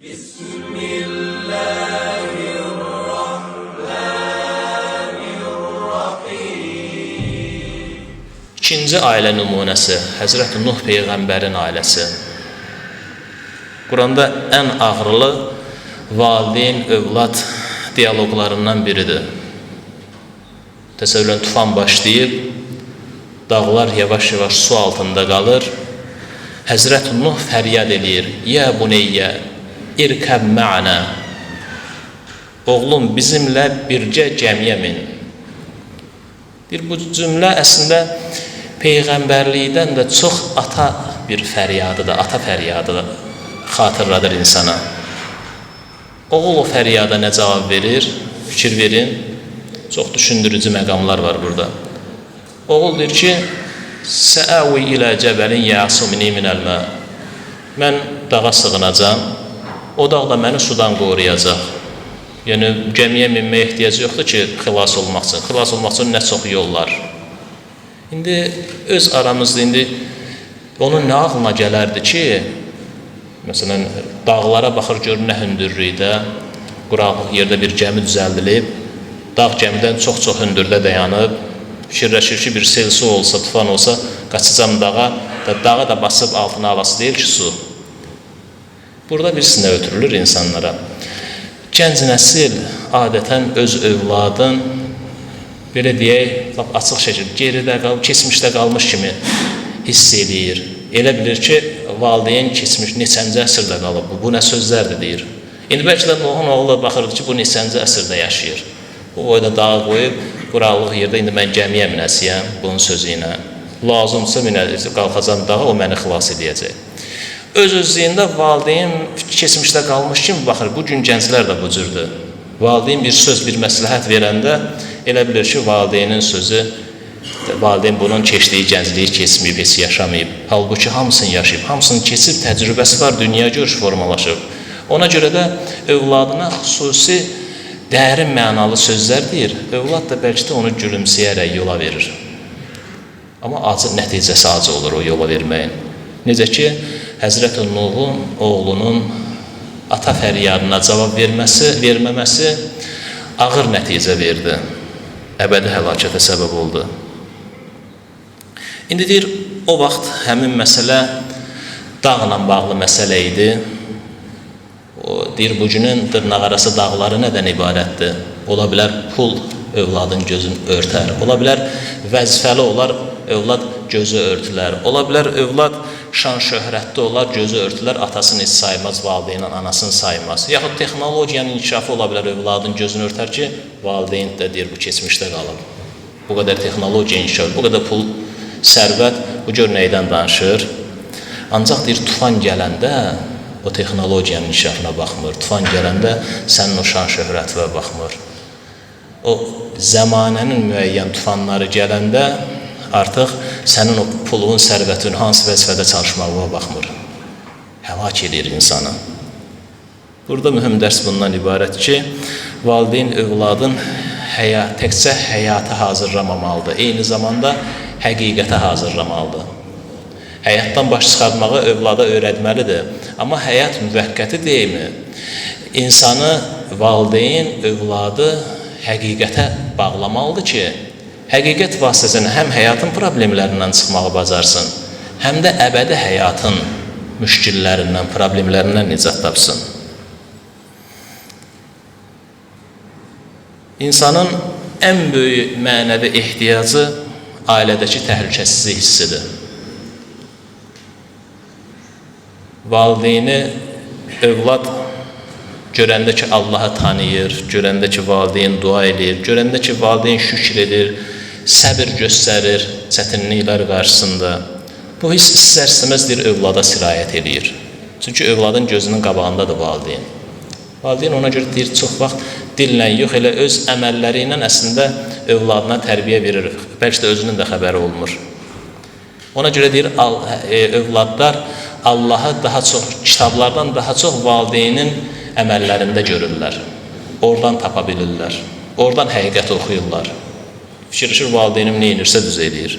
Bismillahirrahmanirrahim. İkinci ailə nümunəsi Həzrəti Nuh peyğəmbərin ailəsi. Quranda ən ağrılı valideyn-övlad diyaloqlarından biridir. Təsəvvürən tufan başlayıb, dağlar yavaş-yavaş su altında qalır. Həzrət Nuh fəryad eləyir: "Ya buneyyə, irkəb mə'nə." Oğlum, bizimlə bircə gəmiyə min. Bir bu cümlə əslində peyğəmbərlikdən də çox ata bir fəryadıdır, ata fəryadıdır, xatırladır insana. Oğul o fəryada nə cavab verir? Fikir verin. Çox düşündürücü məqamlar var burada. Oğul deyir ki, Səəvi ilə cəbəlin yəasumini minəl-mə. Mən dağa sığınacam, o dağ da məni sudan qoruyacaq. Yəni, gəmiyə minməyə ehtiyac yoxdur ki, xilas olmaq üçün. Xilas olmaq üçün nə çox yollar. İndi öz aramızda indi onun nə ağlına gələrdi ki, məsələn, dağlara baxır, görür nə hündürlükdə, quraqlıq yerdə bir gəmi düzəldilib, dağ gəmidən çox-çox hündürdə dayanıb, fikirləşir ki, bir sel su olsa, tufan olsa, qaçacam dağa, da dağa da basıb altına alası deyil ki, su. Burada bilirsiniz nə ötürülür insanlara? Gənc nəsil adətən öz övladın, belə deyək, lap açıq şəkildə, geridə qalıb, keçmişdə qalmış kimi hiss eləyir. Elə bilir ki, valideyn keçmiş, neçənci əsrdə qalıb bu nə sözlərdir deyir. İndi bəlkə də Nuhun oğlu da baxırdı ki, bu neçənci əsrdə yaşayır. Bu boyda dağı qoyub, quraqlıq yerdə indi mən gəmiyə minəsiyəm bunun sözü ilə. Lazımsa minəcəm, qalxacam dağa, o məni xilas edəcək. Öz-özlüyündə valideyn keçmişdə qalmış kimi baxır. Bu gün gənclər də bu cürdür. Valideyn bir söz, bir məsləhət verəndə elə bilir ki, valideynin sözü, valideyn bunun keçdiyi gəncliyi keçməyib, heç yaşamayıb. Halbuki hamısını yaşayıb, hamısını keçib, təcrübəsi var, dünya görüş formalaşıb. Ona görə də övladına xüsusi dərin mənalı sözlər deyir. Övlad da bəlkə də onu gülümsəyərək yola verir. Amma acı, nəticəsi acı olur o yola verməyin. Necə ki, Həzrəti Nuhun oğlunun ata fəryadına cavab verməsi, verməməsi ağır nəticə verdi. Əbədi həlakətə səbəb oldu. İndi deyir, o vaxt həmin məsələ dağla bağlı məsələ idi. O, deyir, bugünün dırnaqarası dağları nədən ibarətdir? Ola bilər pul övladın gözünü örtər. Ola bilər vəzifəli olar, övlad gözü örtülər. Ola bilər övlad şan şöhrətli olar, gözü örtülər, atasını heç saymaz, valideynin anasını saymaz. Yaxud texnologiyanın inkişafı ola bilər, övladın gözünü örtər ki, valideyn də deyir, bu keçmişdə qalıb. Bu qədər texnologiya inkişafı, bu qədər pul, sərvət, bu gör nəydən danışır. Ancaq deyir, tufan gələndə o texnologiyanın inkişafına baxmır. Tufan gələndə sənin o şan şöhrətinə baxmır. O zəmanənin müəyyən tufanları gələndə artıq sənin o pulun, sərvətin hansı vəzifədə çalışmağına baxmır. Həlak edir insanı. Burada mühüm dərs bundan ibarət ki, valideyn övladın təkcə həyata hazırlamamalıdır. Eyni zamanda həqiqətə hazırlamalıdır. Həyatdan baş çıxartmağı övlada öyrətməlidir. Amma həyat müvəqqəti deyilmi? İnsanı, valideyn övladı həqiqətə bağlamalıdır ki, həqiqət vasitəsilə həm həyatın problemlərindən çıxmağı bacarsın, həm də əbədi həyatın müşkillərindən, problemlərindən nicat tapsın. İnsanın ən böyük mənəvi ehtiyacı ailədəki təhlükəsizlik hissidir. Valideyni övlad görəndə ki, Allahı tanıyır, görəndə ki, valideyn dua eləyir, görəndə ki, valideyn şükr edir, səbir göstərir çətinliklər qarşısında. Bu hiss istər-istəməz deyir, övlada sirayət eləyir. Çünki övladın gözünün qabağındadır valideyn. Valideyn ona görə deyir, çox vaxt dillə yox, elə öz əməlləri ilə əslində övladına tərbiyə verir. Bəlkə də özünün də xəbəri olmur. Ona görə deyir, övladlar Allahı daha çox, kitablardan daha çox valideynin əməllərində görürlər. Oradan tapa bilirlər. Oradan həqiqəti oxuyurlar. Fikirləşir, valideynim nə edirsə düz eləyir.